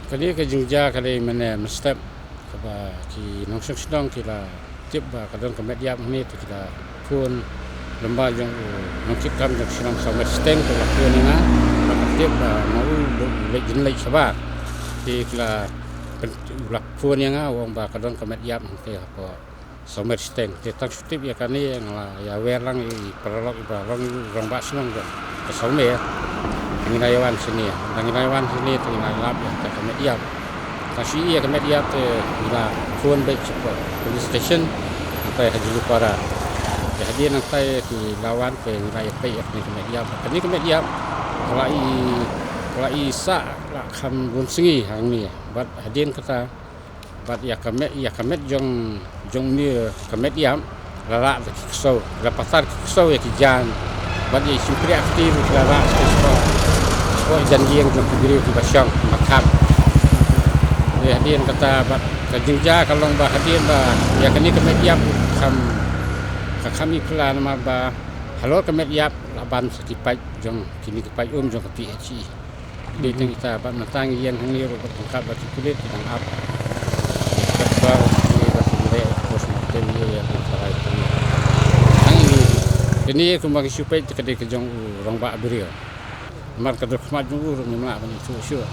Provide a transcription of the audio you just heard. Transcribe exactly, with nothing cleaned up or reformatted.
Kane ka jingjia ka dei mynne mynstep kaba ki nongshong shnong ki la tip ba ka don ka met ïap hangne, te ki la phone lyngba jong u nongtrei kam jong shnong Sawmer Steng, te u la phone ïa nga ba ka tip ba ma u u leit, jin leit shabar. Te ki la, u la phone ïa nga u ong ba ka don ka met ïap hangte hapoh Sawmer Steng. Te tang shu tip ïa kane nga la ïa wer lang ïa i paralok iba long rangbah shnong jong ka Sawmer. Ngi la ïa wan shane, ngi la ïa wan shane te ngi la lap ïa ka met ïap. Tang shu ïa ka met ïap te ngi la phone beit sha police station nangtai ha Julumpara. Te hadien nangtai te ngi la wan te ngi la ïa peit ïa kane ka met ïap. Kane ka met ïap ka la i, ka la i sah la kham bun sngi hangne. Bad hadien kata bad ïa ka met, ïa ka met jong, jong une ka met ïap la lah da ki ksew, la patar ki ksew ïa ki jaiñ. Bad ïa i shympriah kti ruh la lah sha, sha, sha jan ïing jong ki briew kiba shong, kiba kham. Te hadien kata bad ka jingjia ka long ba hadien ba ïa kane ka met ïap ka kham, ka kham i pla namar ba halor ka met ïap la ban sa ki paip jong kine ki paip um jong ka P H E. Dei tang kita bad mynta ngi ïeng hangne ruh bad ryngkat bad ki pulit ki dang ap. Doktor hangne ba kin leh postmortem ïa, ïa ki tharai hangne. Tang ine, kane kumba ngi shu peit te ka dei ka jong u rangbah briew. Namar ka dur khmat jong u ruh ngim lah ban ithuh shuh.